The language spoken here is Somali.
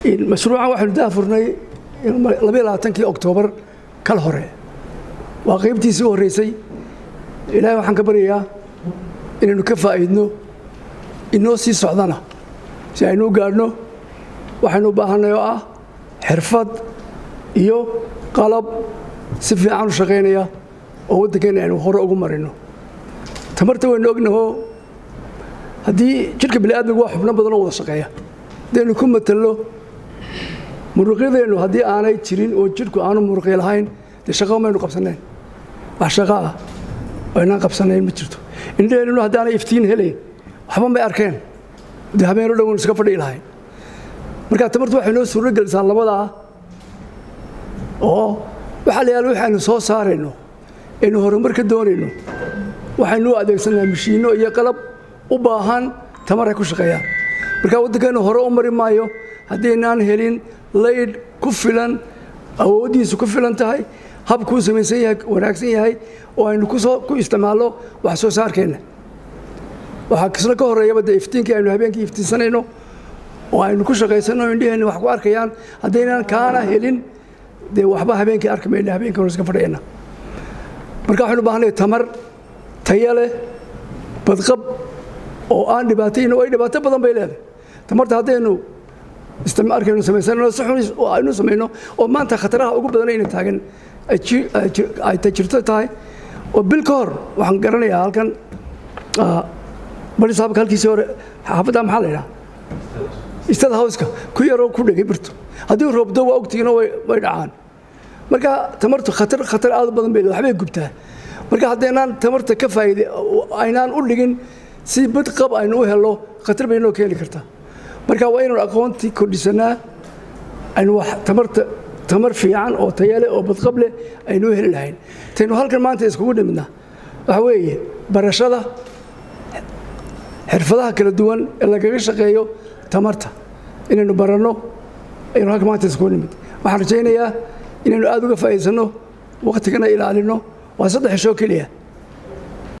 Mashruucan waxaynu daahfurnay 22-kii Oktoobar kal hore, waa qaybtiisii u horreysay. Ilaahay waxaan ka baryayaa inaynu ka faa'iidno, inoo sii socdana, si aynu u gaadhno waxaynu u baahannay oo ah xirfad iyo qalab si fiican u shaqaynaya oo waddankeenna aynu hore ugu marino. Tamarta waynu ognahoo, haddii jidhka bini aadmigu waa xubno badan oo wada shaqeeya, haddaynu ku matalno muruqyadeennu, haddii aanay jirin oo jidhku aanu muruqyo lahayn, dee shaqo maynu qabsanayn. Wax shaqo ah oo aynaan qabsanayn ma jirto. Indheheennuna haddaanay iftiin helayn, waxba may arkeen, dee habeen o dhan waynu iska fadhiyi lahayn. Marka tamartu waxay noo suuro gelisaa labadaa, oo waxaa la yaala waxaynu soo saarayno aynu horumar ka doonayno, waxaynu u adeegsanaa mashiinno iyo qalab u baahan tamar ay ku shaqeeyaan. Marka waddankeennu hore u mari maayo haddaynaan helin laydh ku filan, awooddiisu ku filan tahay, habkuu samaysan yahay wanaagsan yahay, oo aynu kusoo ku isticmaalno wax soo saarkeenna. Waxaa kisna ka horreeyaba dee iftiinkii aynu habeenkii iftiinsanayno oo aynu ku shaqaysanno, indheheenna wax ku arkayaan. Haddaynaan kaana helin, dee waxba habeenkii arki mayna, habeenkii hore iska fadhiyana. Marka waxaynu u baahanay tamar tayo leh, badqab oo aan dhibaatayno. Ay dhibaato badan bay leedahay tamarta haddaynu isticmaalkaynu samaysano si xun oo aynu samayno, oo maanta khataraha ugu badan ayna taagan ay jirto tahay. Oo bil ka hor waxaan garanayaa halkan barisaabka halkiisii hore, xaafadda maxaa la yidhaha, State House-ka ku yaroo ku dhegay birto, haddii roobdo waa ogtihiinoo way dhacaan. Marka tamartu khatar aad u badan bay, waxbay gubtaa. Marka haddaynaan tamarta ka faa'iide aynaan u dhigin si badqab aynu u helno, khatar bay noo keeni kartaa. Marka waa inaynu aqoontii kordhisanaa, aynu wax tamarta tamar fiican oo tayo leh oo badqab leh aynu u heli lahayn. Taynu halkan maanta iskugu dhimidnaa waxa weeye barashada xirfadaha kala duwan ee lagaga shaqeeyo tamarta inaynu baranno aynu halkan maanta iskugu nimid. Waxaan rajaynayaa inaynu aad uga faa'iidaysanno, waqtigana ilaalino. Waa 3 cisho keliya.